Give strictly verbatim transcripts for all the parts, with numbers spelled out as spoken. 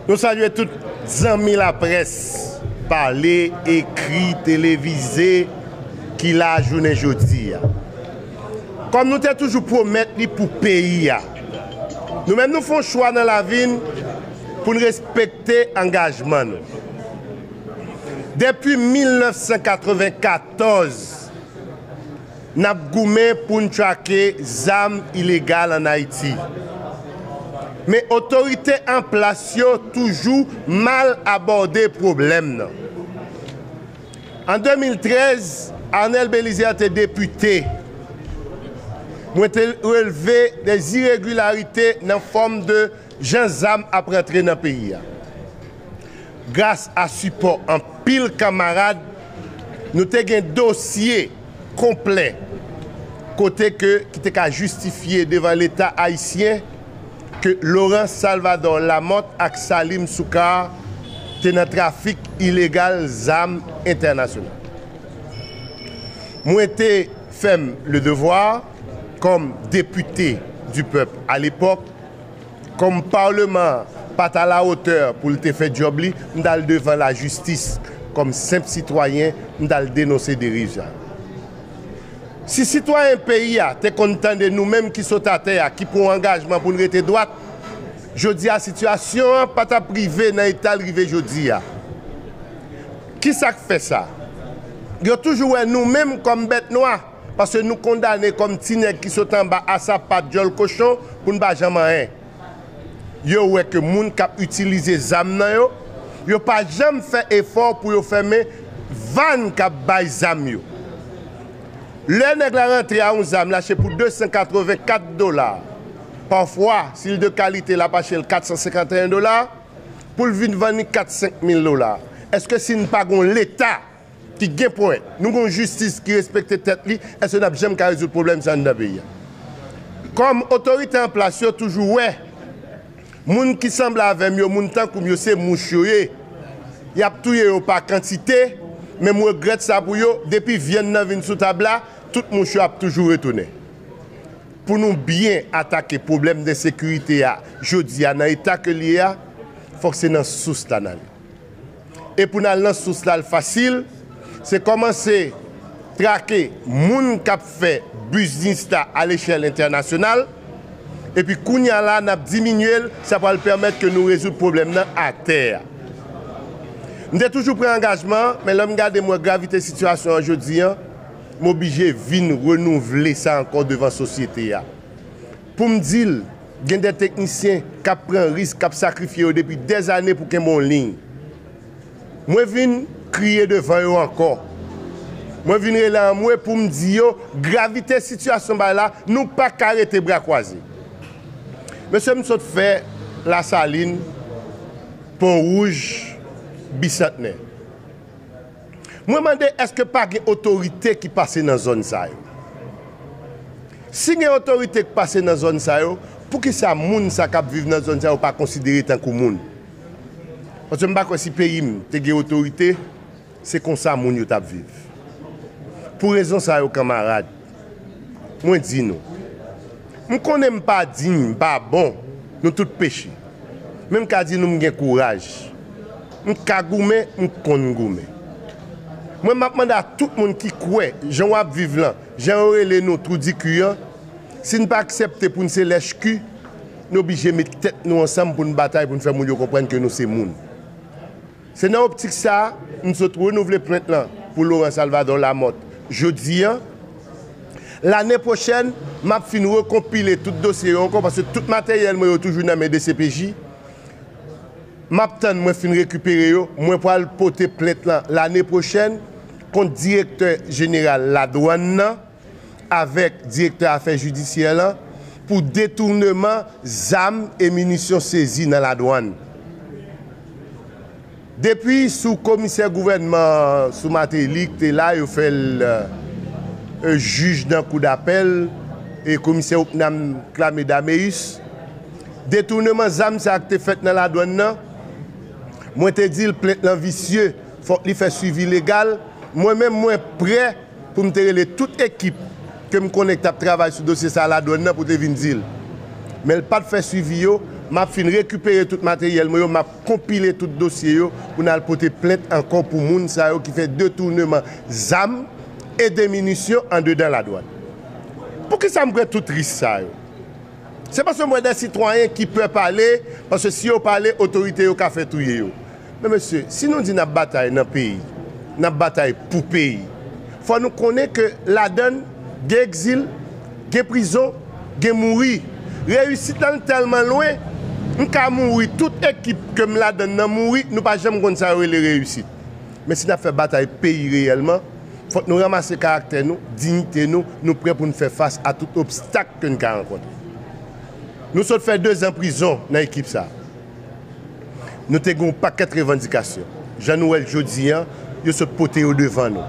Nou salye tout zanmi laprès, pale, ekri, televize, ki la jounen jodi a. Kòm nou te toujou pwomèt li pou peyi a, nou menm nou fè yon chwa nan lavi n pou n respekte angajman nou. Depi mil nèf san katreven katòz, n ap goumen pou n trake zam ilegal ann Ayiti. Men otorite an plas yo toujou mal abòde pwoblèm nan. An de mil trèz, Arnel Bélizaire te depite. Mwen te relve de iregilarite nan fòm de jan zam ap rantre nan peyi a. Gras a sipò anpil kanmarad, nou te gen dosye konplè kote ke ki te ka jistifye devan Leta ayisyen ke Laurent Salvador Lamothe ak Salim Soukar te nan trafik ilegal zam entènasyonal. Mwen te fè m le devwa kòm depite du pèp a lepòk, kòm palman an pa t alawotè pou l te fè djòb li, m t al devan lajistis kòm senp sitwayen, m t al denonse deriv sa. Si sitwayen peyi a te konn tande nou menm ki sot atè a, ki pran yon angajman pou n rete dwat, jodi a sitiyasyon an pa t ap rive nan eta l rive jodi a. Ki sa k fè sa? Yo toujou wè nou menm kòm bèt nwa, paske nou kondane kòm ti nèg ki sot anba a sapat dyòl kochon pou n pa janm anyen. Yo wè ke moun k ap itilize zam nan yo, yo pa janm fè efò pou yo fèmen vàn k ap bay zam yo. Lè nèg la rantre a yon zam, l achte pou de san katreven kat dola. Pafwa, si l de kalite, l ap achte l kat san senkanteyen dola, pou l vin vann li kat senk mil dola. Èske si n pa gon Leta ki gen pwen, nou gon jistis ki respekte tèt li, èske n ap janm ka rezoud pwoblèm sa anndan peyi a? Kòm otorite an plas yo toujou wè, moun ki sanble avè m yo, moun tankou m yo, se mouch yo ye. Y ap touye yo pa kantite, men m regrèt sa pou yo, depi vyann nan vin sou tab la, tout mouch yo ap toujou retounen. Pou nou byen atake pwoblèm de ensekirite a jodi a nan eta ke l ye a, fòk se nan sous la n ale. E pou n al nan sous la, l fasil, se kòmanse trake moun k ap fè biznis la alechèl entènasyonal, epi kounye a la, n ap diminye l, sa pral pèmèt ke nou rezoud pwoblèm nan atè a. M te toujou pran angajman, men lè m gade m wè gravite sitiyasyon an jodi an, m oblije vin renouvle sa ankò devan sosyete a. Pou m di l, gen de teknisyen k ap pran risk, k ap sakrifye yo depi dèzane pou kenbe yon liy. Mwen vin kriye devan yo ankò. Mwen vin rele anmwe pou m di yo gravite sitiyasyon bagay la, nou pa ka rete bra kwaze. Mesye, m sot fè Lasalin, Pon Wouj, Bisantnè. Mwen mande, èske pa gen otorite ki pase nan zòn sa yo? Si gen otorite ki pase nan zòn sa yo, poukisa moun sa k ap viv nan zòn sa yo pa konsidere tankou moun? Paske m pa kwè si peyi m te gen otorite, se konsa moun yo t ap viv. Pou rezon sa yo, kanmarad, mwen di nou, m konnen m pa diy, m pa bon, nou tout peche. Men m ka di nou m gen kouraj. M ka goumen, m konn goumen. Mwen, m ap mande a tout moun ki kwè, jan w ap viv lan, jan yo rele nou twou di ki an, si n pa aksepte pou n se lèch ki, n oblije met tèt nou ansanm pou n batay, pou n fè moun yo konprann ke nou se moun. Se nan optik sa a, m sot renouvle plent lan pou Laurent Salvador Lamothe jodi an. Lane pwochèn, m ap fin rekonpile tout dosye yo ankò, paske tout materyèl mwen yo toujou nan men D C P J. M ap tann mwen fin rekipere yo, mwen pral pote plent lan lane pwochèn kont direktè jeneral ladwann nan avèk direktè afè jidisyè lan pou detouneman zam e minisyon sezi nan ladwann. Depi sou komisè gouvènman sou Martelly ki te la, yo fè l, euh, jij nan kou dapèl, e komisè Ocnam Clamé Daméus, detouneman zam sa a ki te fèt nan ladwann nan, mwen te di l plent lan visye, fòk li fè swivi legal. Mwen menm, mwen prè pou m te rele tout ekip ke m konnen ki t ap travay sou dosye sa a ladwann nan pou te vin di l. Men l pa t fè swivi yo. M ap fin rekipere tout materyèl mwen yo, m ap konpile tout dosye yo pou n al pote plent ankò pou moun sa yo ki fè detounman zam e de minisyon andedan ladwàn. Poukisa m pran tout risk sa yo? Se paske m wè de sitwayen ki pè pale, paske si yo pale, otorite yo ka fè touye yo. Men mesye, si nou di n ap batay nan peyi, n ap batay pou peyi, fò nou konnen ke ladann gen egzil, gen prizon, gen mouri. Reyisit la tèlman lwen, m ka mouri, tout ekip ke m ladann nan mouri, nou pa janm konn sa yo rele reyisit. Men si n ap fè batay peyi reyèlman, fòk nou ranmase karaktè nou, diyite nou, nou prè pou n fè fas a tout obstak ke n ka rankontre. Nou sot fè dezan prizon nan ekip sa. Nou te gen yon pakèt revandikasyon. Jan nou wè l jodi a, yo sot pote yo devan nou.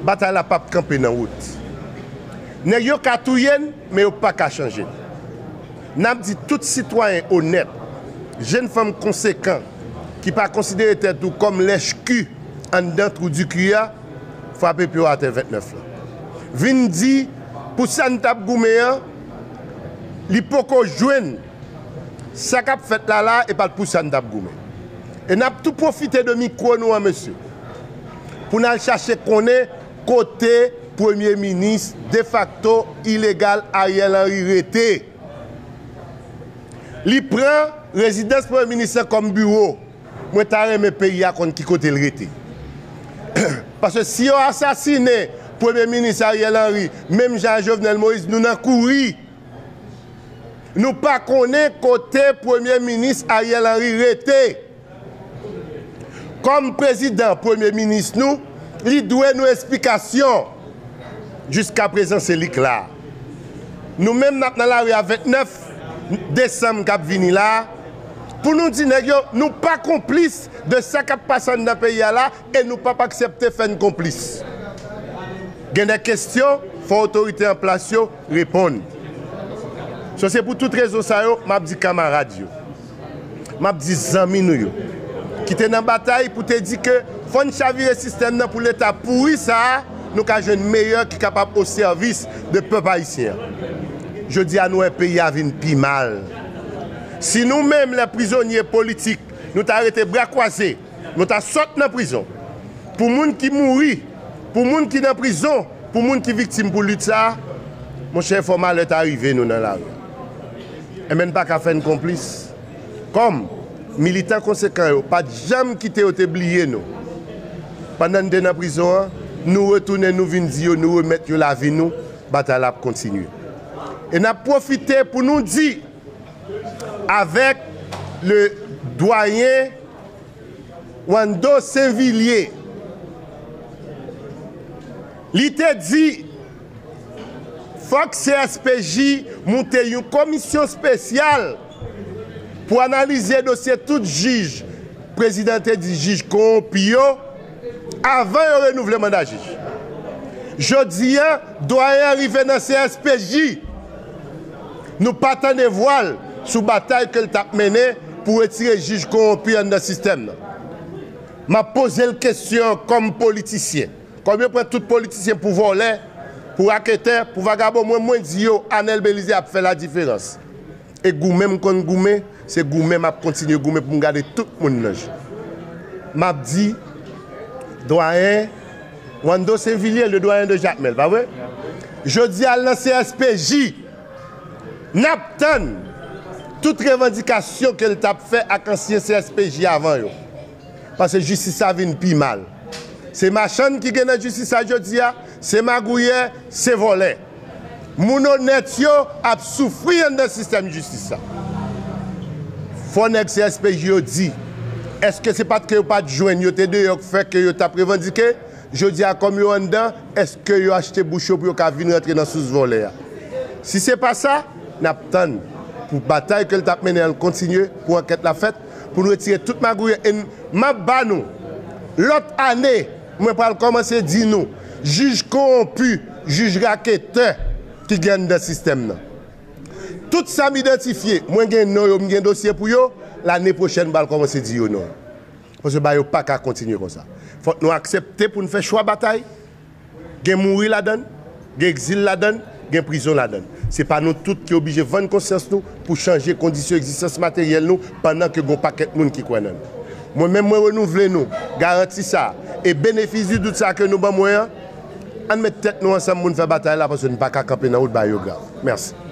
Batay la p ap kanpe nan wout. Nèg yo ka touye n, men yo pa ka chanje n. N ap di tout sitwayen onèt, jenn fanm konsekan, ki pa konsidere tèt ou kòm lèchki anndan twou di ki a, frape pye w atè ventnèf la. Vin di, pou sa n t ap goumen an, li poko jwenn sa k ap fèt la la, e pa t pou sa n t ap goumen. E n ap tou pwofite de mikwo nou an, mesye, pou n al chache konnen kote premye minis defakto ilegal Ariel Henry rete. Li pran rezidans premye minis lan kòm biwo. Mwen ta renmen peyi a konn ki kote l rete. Paske si yo asasinen premye minis Ariel Henry, menm jan a Jovenel Moïse, nou nan kouri. Nou pa konnen kote premye minis Ariel Henry rete. Kòm prezidan, premye minis nou, li dwe nou esplikasyon. Jiskaprezan, se li k la. Nou menm, n ap nan lari a ventnèf desanm k ap vini la, pou nou di nèg yo, nou pa konplis de sa k ap pase anndan peyi a la, e nou p ap aksepte fè n konplis. Gen de kesyon, fò otorite an plas yo reponn. So, se pou tout rezon sa yo, m ap di kamarad yo, m ap di zanmi nou yo, ki te nan batay pou te di ke fò n chavire sistèm nan pou Leta pouri sa a, nou ka jwenn meyè ki kapab o sèvis de pèp ayisyen an. Jodi a, nou wè peyi a vin pi mal. Si nou menm, lè prizonye politik, nou ta rete bra kwaze, nou ta sot nan prizon. Pou moun ki mouri, pou moun ki nan prizon, pou moun ki viktim pou lit sa a, monchè, fò malè ta rive nou nan lari. Enben, n pa ka fè n konplis. Kòm militan konsekan yo pa t janm kite yo te bliye nou pandan n te nan prizon an, nou retounen, nou vin di yo, nou remèt yo lavi nou, batay la ap kontinye. E n ap pwofite pou nou di, avèk le dwayen Wando Senvilye, li te di, fòk C S P J moute yon komisyon espesyal pou analize dosye tout jij, prezidan te di jij kowonpi yo, avan yo renouvle manda jij. Jodi a, dwayen an rive nan C S P J. Nou pa tande vwa l sou batay ke l t ap mennen pou retire jij kowonpi anndan sistèm nan. M ap poze l kesyon kòm politisyen. Kòm yo pran tout politisyen pou vòlè, pou raketè, pou vagabon, mwen, mwen di yo, Anèl Belize ap fè ladiferans. E goumen m konn goumen, se goumen m ap kontinye goumen pou m gade tout moun nan je. M ap di, dwayen Wando Senvilye, le doyen de Jakmèl, pa vre? Jodi a, l nan C S P J. N ap tann tout revandikasyon ke l t ap fè ak ansyen C S P J avan yo. Paske jistis la vin pi mal. Se machann ki gen nan jistis la jodi a, se magouyè, se vòlè. Moun onèt yo ap soufri anndan sistèm jistis la. Fò nèg C S P J yo di, èske se pa t ke yo pa t jwenn, yo te deyò k fè ke yo t ap revandike? Jodi a, kòm yo anndan, èske yo achte bouch yo pou yo ka vin rantre nan sous vòlè a? Si se pa sa, n ap tann pou batay ke l t ap mennen an l kontinye, pou ankèt la fèt, pou n retire tout magouyè. E n, m ap ba nou, lòt ane, mwen pral kòmanse di nou, jij kowonpi, jij raketè ki gen anndan sistèm nan. Tout sa m idantifye, mwen gen non yo, m gen dosye pou yo, lane pwochèn m pral kòmanse di yo non. Paske bagay yo pa ka kontinye konsa. Fòk nou aksepte pou n fè chwa batay. Gen mouri ladan l, gen egzil ladan l, gen prizon ladan l. Se pa nou tout ki oblije vann konsyans nou pou chanje kondisyon egzistans materyèl nou pandan ke gon pakèt moun ki kwè nan nou. Mwen menm mwen renouvle nou garanti sa e benefis di dout sa ke nou ban mwen an, ann met tèt nou ansanm pou n fè batay la paske n pa ka kanpe nan wout ba yo grav. Mèsi.